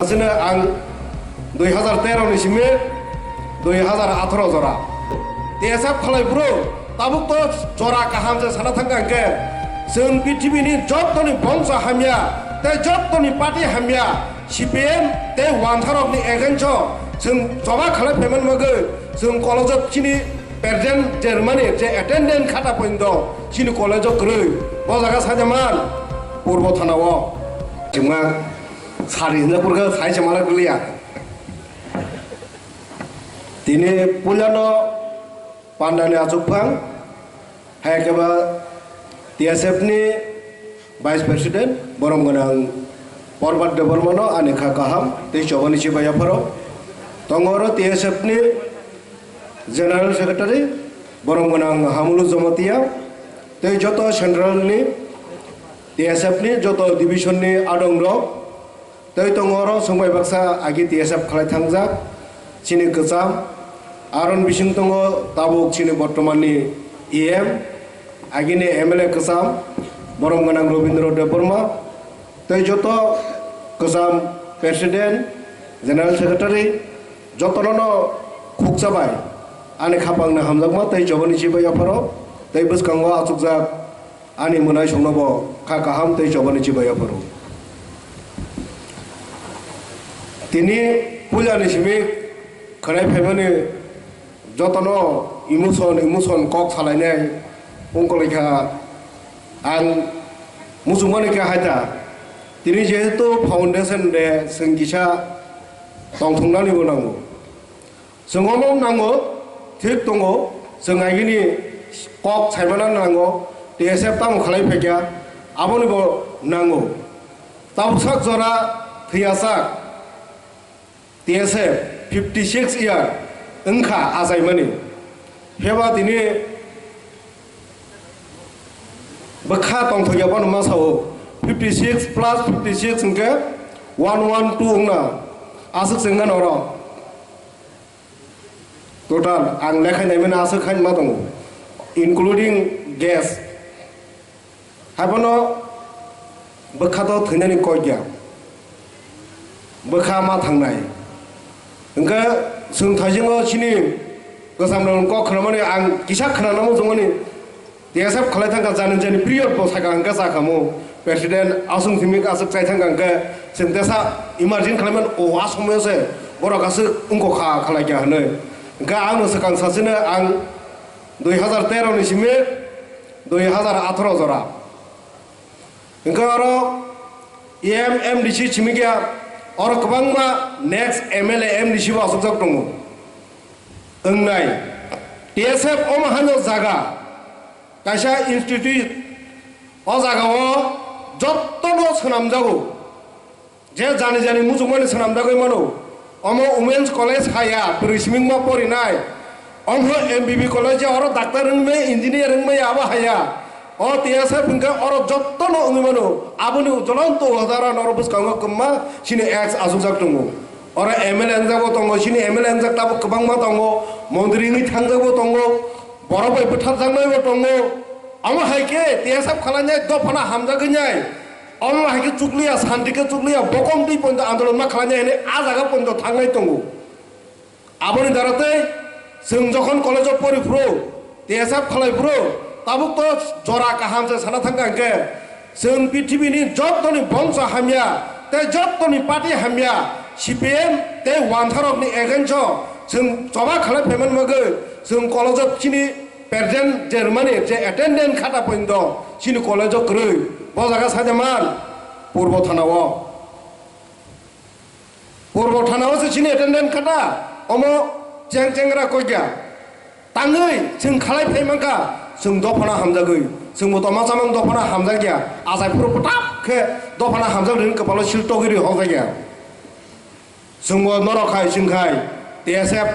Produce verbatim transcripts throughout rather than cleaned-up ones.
Chwngno ang dui hazar tero ni simi dui hazar atharo jora T S F khalai phuru tabuk to jora kaham se sana thangkha hwnkhe chwng prithibini jottoni bongso hamya tei jottoni party hamya C P M tei wansa rokni against o chwng choba khalai phaiman bagwi chwng college o chini present Germany je attendance khata pointo chini college o kwrwi bo jaga sajaman Purbo Thana o. Chwngma sari hinjak purkha sai se malak liya. Tini puilano pandani achukphang, hai khe ba T S F ni Vice President, borom gwnang Porbat Debbarmano ani kha kaham tei chobani chibai yapharo. Tongo oro T S F ni General Secretary, borom gwnang Hamulu Jamatia, tei joto Central ni T S F ni joto division ni adong rok, tei tongo oro chwngbai baksa agi T S F khalai thangjak, chini kwcham, aron bising tongo tabuk chini bortoman ni E M, agini M L A kwcham, borom gwnang Robindra Debbarma, tei joto kwcham President, General Secretary, jotono no khukcha bai ani khapang ni hamjakma tei chobani chibai yapharo tei bwskango achukjak ani mwnaisongno bo kha kaham tei chobani chibai yapharo. Tini puila ni simi khwnai phaimani jotono emotion, emotion kok salainai wngkolaikha. Ang muchungmani khe haita, tini jehetu foundation de chwng kisa tongthoknani bo nango. Chwng omo nango, thik tongo, chwng agini kok saimana nango, T S F tamo khalai phaikha, aboni bo nango. Tabuksak jora thwiyasak T S F fifty six year wngkha achaimani. Pheba tini bwkha tongthokya bono ma sao, fifty six plus fifty six hwnkhe one one two wngna aswk se wngna oro. Total ang lekha naimani aswk khaima tongo, including gas. Haiphano bwkha to thwinani kok ya, bwkha ma thangnai. Hwnkhe chwng thaisingo chini kwcham rok kok khwnamani ang kisa khwnana muchungmani. T S F khalai thangkha jani jani period bo sakha hwnkhe sakhamu. President aswng simi aswk chai thangkha hwnkhe chwng tesa imagine khlaiman o a somoyo se borok aswk wngkha kha khalai kha hwnwi. Hwnkhe ang no swkang sachino ang dui hazar tero ni simi dui hazar atharo jora. Hwnkhe oro M M D C simi khe oro kwbangma next M L A M D C bo aswkjak tongo. Wngnai T S F omo hano jaga kaisa institute o jaga o jotto no swnamjago. Je jani jani muchungmani swnamjagwi mano. Omo Women's College haya, bwrwi simingma porinai. Omo M B B College oro doctor wngmai, engineer wngmai abo haya. O T S F hwnkhe oro jotto no wngwi mano. Aboni jolonto udaharan oro bwskango kwbangma chini ex achukjak tongo. Oro M L A wngjago tongo, chini M L A wngjak tabuk kwbangma tongo, montri wngwi thangjagbo tongo, borok bai bwtharjaknaibo tongo. Omo hai khe T S F khalainai dophano hamjagwi nai. Omo hai khe chukliya, santi khe chukliya, bokom twi poito andolon ma khlainai hwnwi a jaga poito thangnai tongo. Aboni dara tei chwng jokhon college-o pori phuru, T S F khalai phuru, tabuk to jora kaham se sana thangkha hwnkhe, chwng prithibini jottoni bongso hamya tei jottoni party hamya, C P M tei wansa rokni against-o chwng choba khalai phaiman bagwi chwng college-o chini present Germany je attendance khata poito chini college-o kwrwi, bo jaga sajaman Purbo Thana-o. Purbo Thana-o se chini attendance khata, omo cheng chengra koi kya. Tangwi chwng khalai phai mankha, chwng dophano hamjagwi, chwngbo toma chamang dophano hamjakya, achai phuru bwtap khe dophano hamjak rin kwpalo sil togwi ri hokjakya. Chwngbo norok khai chwng khai T S F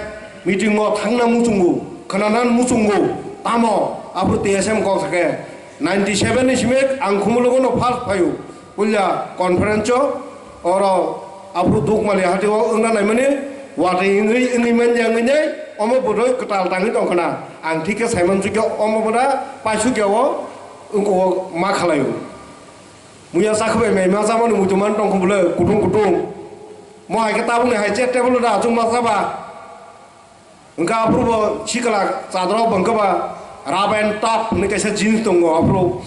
meeting-o thangna muchungo, khwnana muchungo, tamo aphuru T S M kok sakhe ninety seven ni simi ang Khumulwng-o no first phaio, puila conference-o oro aphuru Dukmali hati-o wngna naimani watwi wngwi wngwi manya wngwi nai omo bwrwi kwtal tangwi tongkhwna ang thik khe saiman chukya omo bwra paisukya-o wngkok ma khalaio. Muya chakhwbai mai ma chamani muitu man tongkhu bwle kutung kutung. Mo hai khe tabukni hai chair table da achukma saba. Hwnkhe aphuru bo sikla chadra bo hwnkhe ba rub and tub hwnwi kaisa jeans tongo aphuru.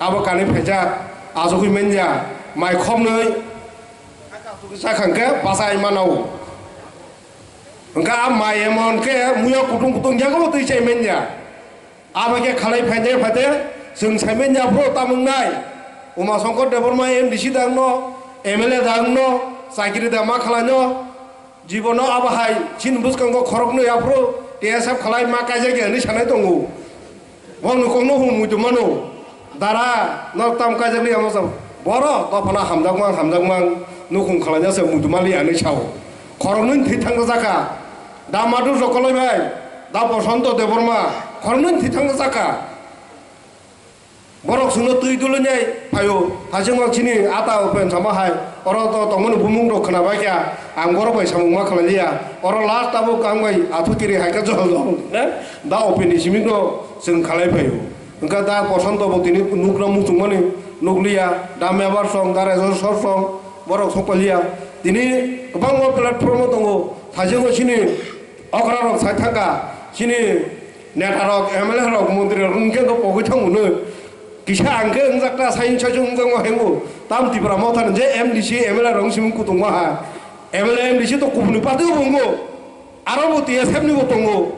Abo kanwi phaijak achugwi manya mai khopnwi. Chakhang khe bachai mano. Hwnkhe a mai emon khe muya kutung kutung yago bo twi chai manya. Abo khe khalai phainai phaite chwng saiman ya phuru tamung nai. Uma Shankar Debbarma M D C dangno, M L A dangno, chakiri da ma khalaino, jibono abo hai chini bwskango khoroknwi aphuru T S F khalai ma kaijak ya hwnwi sanai tongo. Bongni kokno hum muitu mano. Dara, nok tam kaijak li amo sa. Boro dophano hamjakmang, hamjakmang, nukhung khalaina se muitu mali ya hwnwi sao. Khoroknwi thwi thangna jakha. Da Madhu Jokoloi bai, da Bosonto Debbarma, khoroknwi thwi thangna jakha. Borok chwngno twi dulwi nai phaio, thaichwngno chini ata upen sama hai, oro to tongmani bumung rok khwna bai kha, ang borok bai samung ma khlai liya, oro last tabuk ang bai athu kiri hai khe jol jol, eh, da open ni simi no chwng khalai phaio. Hwnkhe da Bosonto bo tini nukna muchungmani nukliya, da Mebar song, da Rajor sor song, borok sokpaliya. Tini kwbangma platform o tongo, thaichwngno chini okra rok sai thangkha, chini neta rok, M L A rok, montri rok wngkhe wngkhe pogwi thango no. Kisa ang khe wngjakta, sai wngsa wngjakma hengo, tam Tipra Motha ni je M D C, M L A rok wngsi wng kutungma ha. M L A M D C to kubuni party o bo wngo, aro bo T S F ni bo tongo.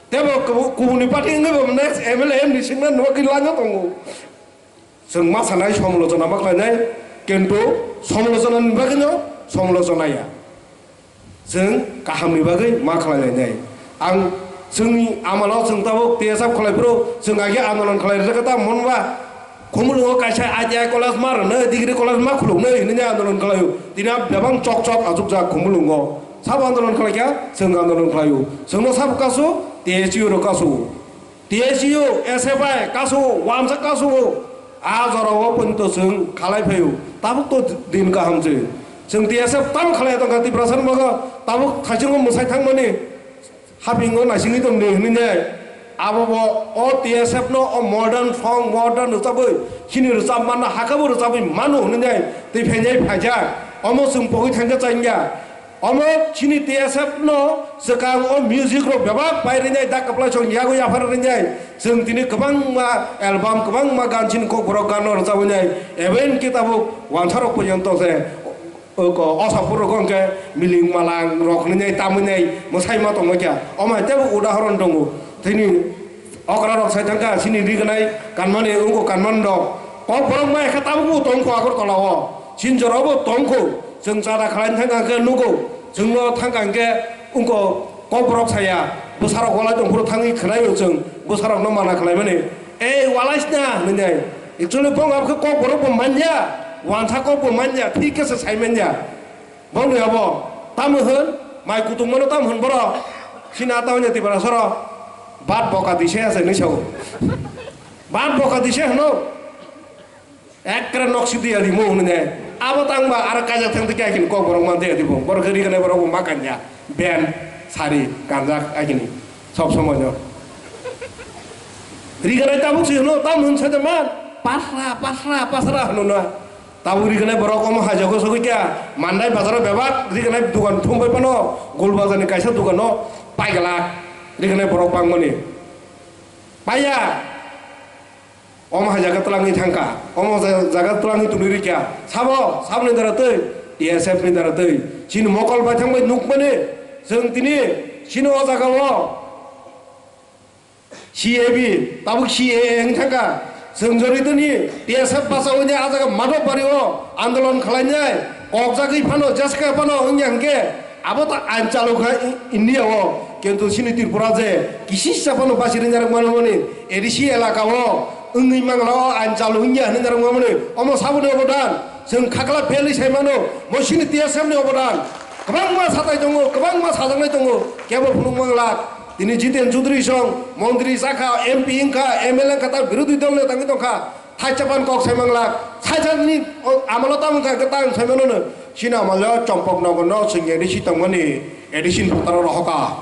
Tebo kubu-, kubuni party wngwi bo next M L A M D C wngna nugwi lanya tongo. Chwng ma sanai somolochona ma khlainai, kintu somolochona ni bagwi no somolochona ya. Chwng kaham ni bagwi ma khlai lainai. Ang chwngni amalo chwng tabuk T S F khlai phuru chwng agi andolon khlai rwkha ta monba. Khumulwngo kaisa I T I college ma rwnai, degree college ma khuluknai hinwi andolon khlaio. Tini a bebak chok chok achukjak Khumulwngo. Sabo andolon khlaikha, chwng andolon khlaio. Chwngno sabo kasu, T S U rok kasu. T S U, S F I, kasu, wansa kasu. A jorao poito chwng khalai phaio. Tabuk to din kaham se. Chwng T S F tam khalai tongkha Tiprasa ni bagwi. Tabuk thaichungo mwsai thangmani. Hapingo naisingwi tongdi hwnwi nai. Abo bo o T S F no o modern song, modern rwchabwi, chini rwchap manna hakhe bo rwchabwi mano hwnwi nai. Tei phainai phaijak. Omo chwng pogwi thangkhe chaingya. Omo chini T S F no swkang o music rok bebak pai rinai, dak kwplai song yago yaphar rinai. Chwng tini kwbangma album, kwbangma gan chini Kokborok gan no rwchabwi nai. Even khe tabuk wansa rok porjonto se. O ko, o sapor rok hwnkhe miling malang rok hinwi nai tamwi nai mwsai ma tongma kya. Omo hai teibo udahoron tongo. Tini okra rok sai thangkha, chini rignai kanmani, wngkho kanmani rok. Kokborok ma ekha tabukbo tongkho Agartala o. Chini jora bo tongkho. Chwng chada khlaina thangkha hwnkhe nugo. Chwngno thangkha hwnkhe wngkho Kokborok saya. Bwsarok walai tongphuru thangwi khwnaio chwng. Bwsarokno mana khlaimani. Ei, walaisna, hinwi nai. Actually, bong abkhe Kokborok bo manya, wansa kok bo manya, thik khe se sai manya. Bong ni abo, tamo hwn, mai kutung mano tamo hwn borok. Sina tamo nya Tipra soro. Bat boka dise ase ni sao. Bat boka dise hno. Ekkere nok sidi ya limo hwn ne. Abo tang ba ara kaja thang tike akin Kokborok man te adi bo. Borok ri gane borok bo makanya. Ben, sari, kanjak akini. Sob somoi no. Riganai tabuk si hwno, tam hwn sai man. Pasra, pasra, pasra hwno na. Tabuk riganai borok omo hajago sogwi kya. Mandai bazaro bebak riganai dukan thumbai pano. Gul bazarni kaisa dukano paigalak. Riganai borok bangmani. Paiya. Omo hajaga twlangwi thangkha. Omo ja-, jaga twlangwi twnwi rikya. Sabo, sabni dara twi. T S F ni dara twi. Chini mokol bai thangbai nukmani. Chwng tini. Chini o jaga o. C A B, tabuk C A A wng thangkha. Chwng jori tini T S F bachawi ni a jaga Madhobari o andolon khlainai, kokjagwi phano, jeska phano wngya hwnkhe abo ta ain chalu kha I-, India o. Kintu chini Tripura je kisisa phano basi ringjak mano mani A D C elaka o wngwi mangla o ain chalu wngya hinwi narwk mani omo saboni obodan. Chwng khakla belwi sai mano, mo chini T S F ni obodan. Kwbangma satai tongo, kwbangma sajaknai tongo, kebo phunuk mangla. Tini Jiten Chaudhary song, montri chakha, M P wngkha, M L A wngkha, ta birodhi dol neta wngwi tongkha. Thaisa pan kok sai mangla. Thaisa ni, o, amalo tamo wngkha, hwnkhe tang sai mano no. Chini amalo Chompok Nogor no chwng A D C tongmani, A D C ni phataro rohoka.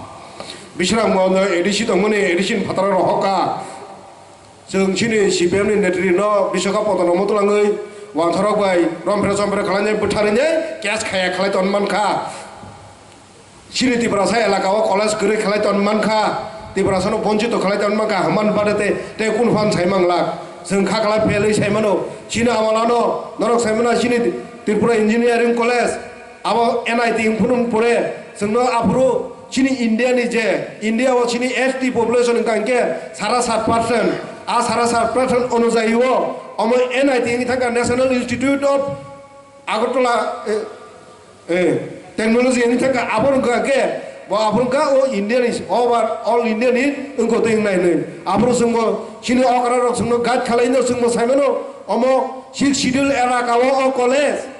Bisram Mohan no A D C tongmani, A D C ni phataro rohoka. Chwng chini C P M ni netri no Biswaka Potono motolangwi Wangthorok bai rompre chompre khlainai bwtharwi nai case khaya khlai ton mankha. Chini Tiprasa elaka o college kwrwi khlai ton mankha. Tiprasa no bonchito khlai ton mankha. Haman bade te, te kun phan sai manglak. Chwng kha khlai phelwi sai mano. Chini amala no norok sai mana chini Tripura Engineering College. Abo N I T wng phunuk pore, chwngno aphuru chini India ni je, India o chini S T population wngkha hinkhe sara sat percent, a sara sat percent onujayi o omo N I T wngwi thangkha National Institute of Agartala, eh, eh, Technology wngwi thangkha, abo wngkha hinkhe bo aphuru wngkha o India ni, over all India ni wngkha twi wngnai hinwi. Aphuru chwngbo chini okra rok chwngno guide khlai no chwngbo sai mano omo Sixth Schedule elaka o o college.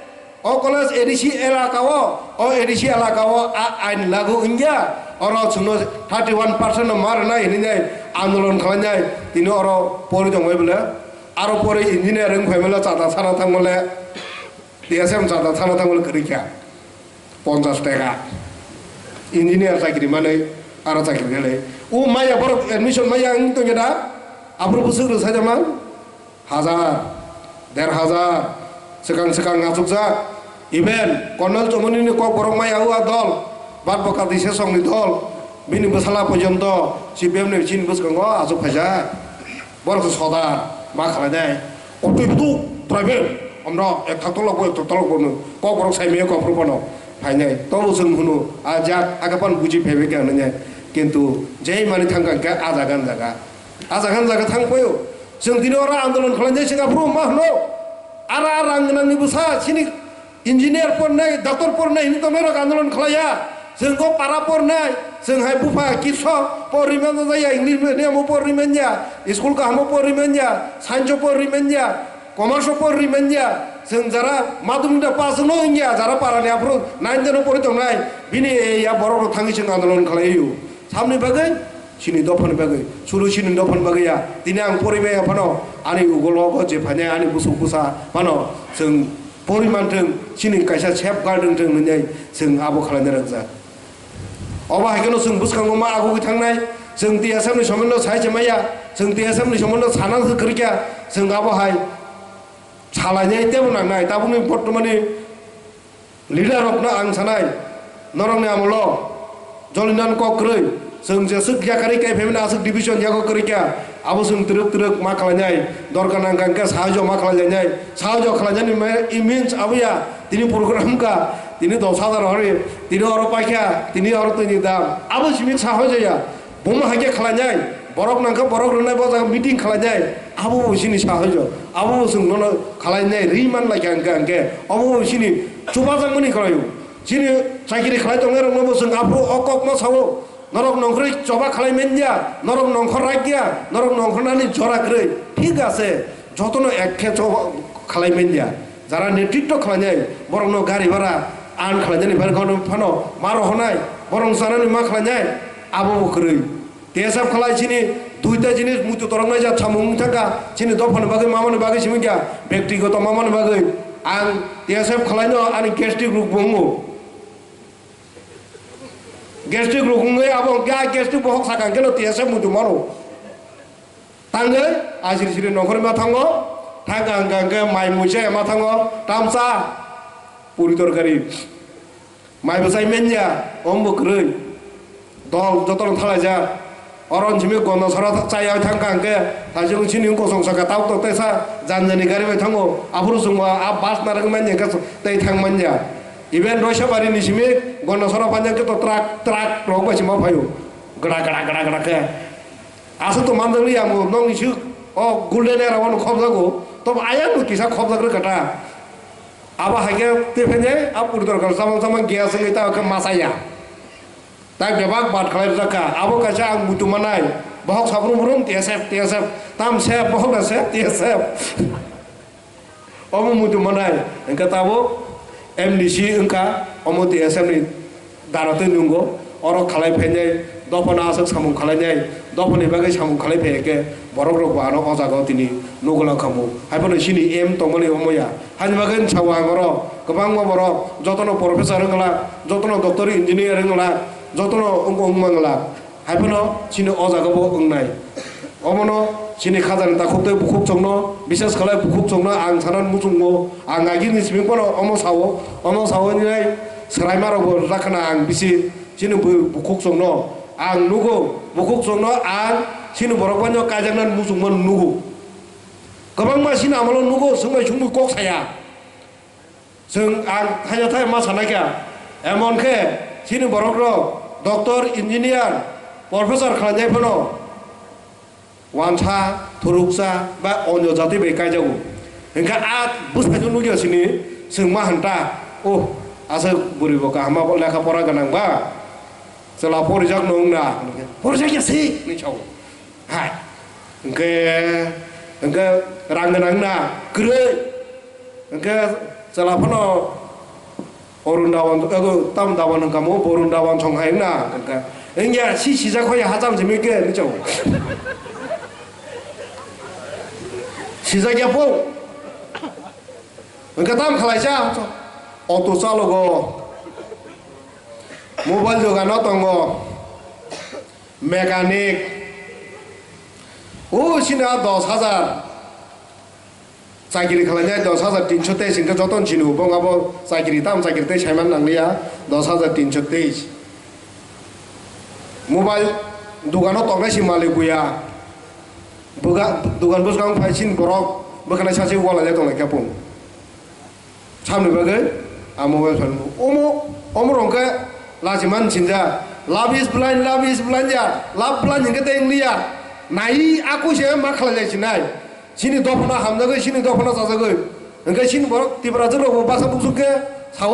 O college A D C elaka o, o A D C elaka o a ain lagu wngya, oro chwngno thirty one percent no ma rwnai hinwi nai andolon khlainai, tini oro pori tongbai bwle, aro pori engineer wng phai bwle chata sana thang bwle, T S M chata sana thang bwle kwrwi kha, ponchas taka engineer chakri manwi aro chakri khlai. O maya borok admission maya wng tongya da, aphuru bwswk rw sajak man? Hazar, der hazar, swkang swkang achukjak. Even Colonel Chomoni ni kok borok maya o a dol, bat bwkha dise song ni dol, bini bwsala porjonto C P M ni chini bwskango achuk phaijak. Borok se sodar ma khlai nai. Otwi bwduk tribal, omrok ek thak tolok bo, ek thak tolok bo no. Kok borok sai maya kok phuru phano phainai. Tobo chwng hunu, a jak, aka pan buji phaibai khe hinwi nai. Kintu jei mani thangkha khe a jaga ni jaga. A jaga ni jaga thang paio. Chwng tini oro andolon khlainai se aphuru ma hwno. Ara a rang gwnangni bwsa chini engineer pornai, doctor pornai hinwi tongnairok andolon khlaiya. Chwng go para pornai, chwng hai bupha kiso por rimano jaya, English medium o por rimanya, school kahamo por rimanya, science o por rimanya, commerce o por rimanya. Chwng jara madhyamik da pass no wngya, jara parani aphuru nine ten o pori tongnai, bini ya borok rok thangwi chwng andolon khlaio. Samni bagwi, chini dophani bagwi, suru chini dophani bagwi ya. Tini ang pori maya phano, ani ugologo je phainai ani busuk busa phano chwng pori manthwng, chini kaisa safeguard wngthwng hinwi chwng abo khlaina rwkjak. Obo hai kheno chwng bwskango ma agugwi thangnai, chwng T S F ni somondo sai se maya, chwng T S F ni somondo sana se kwrwikya, chwng abo hai salainai teibo nangnai. Tabukni bortomani leader rokno ang sanai, norokni amolo jolinan kok kwrwi, chwng jeswk yakarwi kai phaimani aswk division yago kwrwikya, abo chwng twrwk twrwk ma khlainai, dorkar nangkha hwnkhe sahajo ma khlailainai, sahajo khlainani me-, image aboya tini program kha, tini dos hazar hori, tini oro paikha, tini oro twini dam, abo simi sahajoya. Bomo hai khe khlainai, borok nangkha borok rwnai bo jaga meeting khlainai, abo bo chini sahajo, abo bo chwng nono khlainai ri man lai kha hwnkhe hwnkhe, obo bo chini chubajakmani khlaio. Chini chakiri khlai tongnai rokno bo chwng aphuru o kokno sao, norok nongkhorwi choba khlai manya, norok nongkhor rakya, norok nongkhornani jora kwrwi, thik ase, jotono ek khe choba khlai manya. Jara netritto khlainai, borokno gari bhara an khlainani phano, phano ma rohonai, borok chanani ma khlainai, abo bo kwrwi. T S F khlai chini duita jinis muitu toroknai jat samung wng thangkha, chini dophani bagwi mamani bagwi simi kha, bektigoto mamani bagwi. Ang T S F khlaino ani gastric rok bo wngo. Gastric rok wngwi abo hwnkhe a gastric bohok sakha hwnkhe no T S F muitu mano. Tangwi ajir siri nongkhorwi ma thango, thangkha hwnkha hwnkhe mai muisa ma thango, tamsa puri torkari. Mai bwsai manya, omo bo kwrwi. Dol jotono thalaijak. Oro simi gondo sora chaya thangkha hwnkhe, thajwng chini wngkosong saka tabuk tok tesa janjani gari bai thango. Aphuru chwngbo a bus narwk manya hwnkhe tei thang manya. Even Roisabari ni simi gondo sora phainai hwnkhe to truck, truck rok bai se ma phaio. Gada, gada, gada, gada khe. Aswk to manjakli ang bo nokni swk o golden era o no khobjago. Tobo ayang bo kisa khobjak rwkha ta. Abo hai khe tei phai nai, a puri dorkar chamang chamang gas wngwi ta khe masa ya. Tai bebak bat khlai rwjak kha. Abo kaisa ang muitu manai. Bohok sabrum brum T S F, T S F. Tam se bohok na se T S F. Omo muitu manai. Hwnkhe tabuk M D C wngkha, omo T S F ni dara twi nungo. Oro khalai phainai, dophano aswk samung khalainai, dophani bagwi samung khalai phai khe borok rok bo ano o jaga o tini nugula khamu. Haiphano chini aim tongmani omo ya. Hani bagwi sao ang oro kwbangma borok jotono professor wngla, jotono doctor engineer wngla, jotono wng wng mangla. Haiphano chini o jaga bo wngnai. Omono Chini khajani takhuk tei bukhuk chongno, bises khlai bukhuk chongno ang sanan muchungo, ang agini simi pono omo sao, omo sao hinai swraima rokbo rwjak khna ang bisi chini bu-, bukhuk chongno ang nugo, bukhuk chongno ang chini borok baino kaijaknani muchungma nugo. Kwbangma chini amolo nugo, swngbai swngbai kok saya. Chwng ang thaino thai ma sanai kha, emon khe chini borok rok doctor, engineer, professor khlainai phano wansa, thuruksa ba onyo jati bai kaijago. Hwnkhe a bwsai no nukya sini chwng ma hanta, oh, aswk bwrwi bo kaham ma lekha pora gwnang ba, chwla porijak no wngna, porijak ya si hinwi sao. Hai. Hwnkhe, hwnkhe rang gwnang na kwrwi. Hwnkhe chwla phano Orun Dhawan, ego, tam Dhawan hwnkha mo, Borun Dhawan song hai na hwnkha. Hwnkhe si sijak hoi hachal simi khe ni chao. Sijak ya po. Hwnkhe tam khlai cha. Auto chalogo. Mobile dogano tongo. Mechanic. O sina dos hajar. Chakiri khlainai dos hajar tinso teis hwnkhe jotono sini bo, abo chakiri tam chakiri tei saiman nangliya, dos hajar tinso teis. Mobile dogano tongnai si malik buya. Buga, dogan bwskango phai sini borok bwkhanai sachi walai tonglai khe pung. Samni bagwi a mobile phone omo, omo rok khe lachiman sinja. Love is blind, love is blind ya. Love blind hwnkhe tei wngliya. Nai a kuise ma khlai lai sinai. Sini dophano hamjagwi, sini dophano chajagwi. Hwnkhe sini borok Tiprajwk rokbo baksa buksuk khe sao.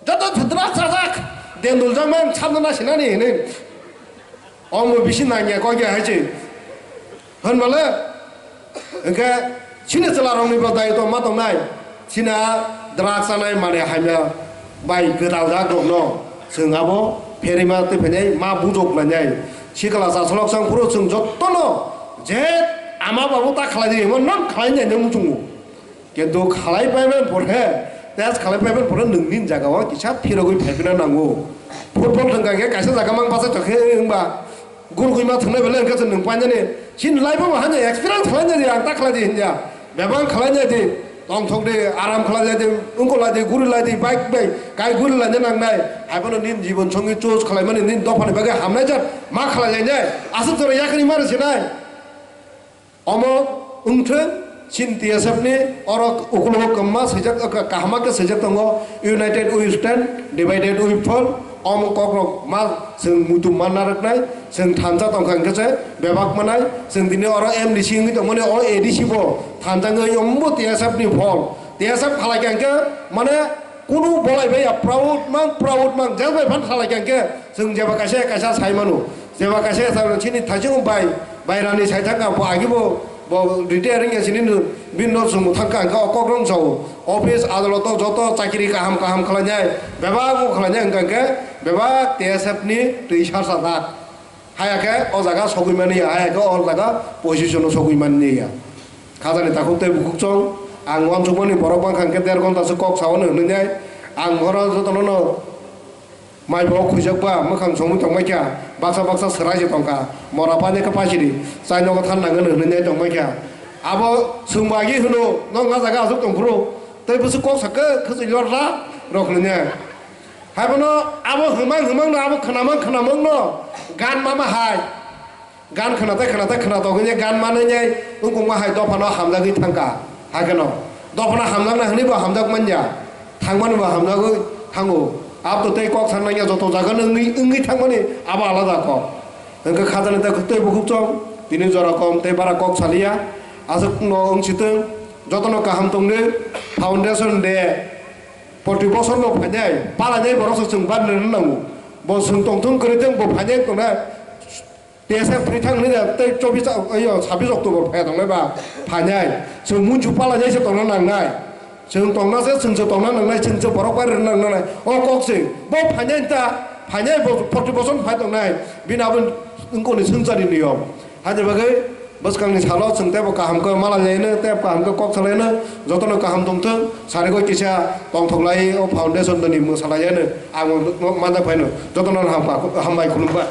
Joto thudra chajak. Dendul jakmang sabna na sinani hinwi. Omo bisi nangya kok ya hai se. Hwnbale, hwnkhe chini chwlarokni bo daitw ma tongnai. China drugs chanai mane hamya bai gwdal jak rokno chwng abo pherima twi phainai ma bujok lainai. Sikla chasolok chang phuru chwng jotono je ama babu ta khlai di hwnma non khlai nai nang muchungo. Kintu khalai paiben pore, test khalai paiben pore nwng nini jaga o kisa phirogwi phaipina nango. Football thwngkha khe kaisa jaga mang bachai tongkhe wngba gurugwi ma thwngnai belai hwnkhe chwng nwng painani. Chini life o hanya experience khlai nai di, ang ta khlai di hinya. Bebak khlai nai di, tongthok di, aram khlai nai di, wngko lai di, guri lai di, bike bai kai guri laina nangnai. Haiphano nini jibon songi choose khlaimani nini dophani bagwi hamnai jat ma khlai lainai. Aswk jora yakni mani sinai. Omo wngthwng, chini T S F ni oro ukulogo kwma swijak, ka-, kahama khe swijak tongo, "United we stand, divided we fall." Omo kokrok ma chwng muitu manna rwknai, chwng thansa tongkha hwnkhe se bebak manai, chwng tini oro M D C wngwi tongmani, o A D C bo thansa wngwi ombo T S F ni phol. T S F phalai kha hwnkhe mane kunu bolai bai ya, proud mang, proud mang, jel bai phan phalai kha hwnkhe chwng jeba kaisa kaisa sai mano. Jeba kaisa kaisa chini thaichung bai, bairani sai thangkha, bo agi bo, bo retire wngya sini no, bini no chwng thangkha, hwnkhe o kok rong sao. Office, adaloto joto chakiri kaham kaham khlainai, bebak bo khlainai, hwnkha hwnkhe bebak T S F ni twi sarsa jak. Haya khe o jaga sogwi mani ya, haya khe o jaga position o sogwi mani ya. Khajani takhuk tei bukhuk chong, ang uansukmani borok bangkha hwnkhe der ghonta se kok sao hwnwi nai. Ang oro jotono no Mai bo khuijak ba, mwkhang chomwi tongbai kha, baksa baksa swrai se tongkha, mora pani khe pachiri, chai nogo than nangwi hwnwi tongbai kha. Abo chwng bo agi hwno, "Nokha jaga aswk tong phuru, tei bwswk kok sakhe khwchwilo ra," rok hwnwi. Haibono abo hwmang hwmang no, abo khwnamang khwnamang no, gan mama hai. Gan khwnatai khwnatai khwnatok hwnwi gan manwi nai wngkukma hai dophano hamjagwi thangkha. Hakheno dophano hamjakna hwnwi bo hamjak manya, thangmani bo hamjagwi thango. Abto tei kok sanmanya joto jaga no wngwi wngwi thangmani abo alada kok. Hwnkhe khajani tei tei bukhuk chong tini jora kom tei bara kok saliya. Aswkno wngsitwng, jotono kaham tongdi. Foundation Day proti bosor no phainai, palainai borok se chwng barnani nango. Bo chwng tongthung kwrwi thung, bo phainai tongnai. T S F phri thang hwnwi da tei chobbish, ayo, sabbish October phai tongnai ba phainai. Chwng munchu palainai se tongna nangnai. Chwng tongna se, chwng se tongna nangnai, chwng se borok bai rwna nangnai. O kok se, bo phainai ta, phainai bo forty bochor phai tongnai. Bini abo wngkoni swngchari niyom. Haini bagwi bwskangni salo chwng teibo kaham khe mala laino, tei kaham khe kok salaino, jotono kaham tongthung. Sarigo kisa tongthok lai o foundation doni mwsalaino. Ang manjak phaino. Jotono hambai khulumba.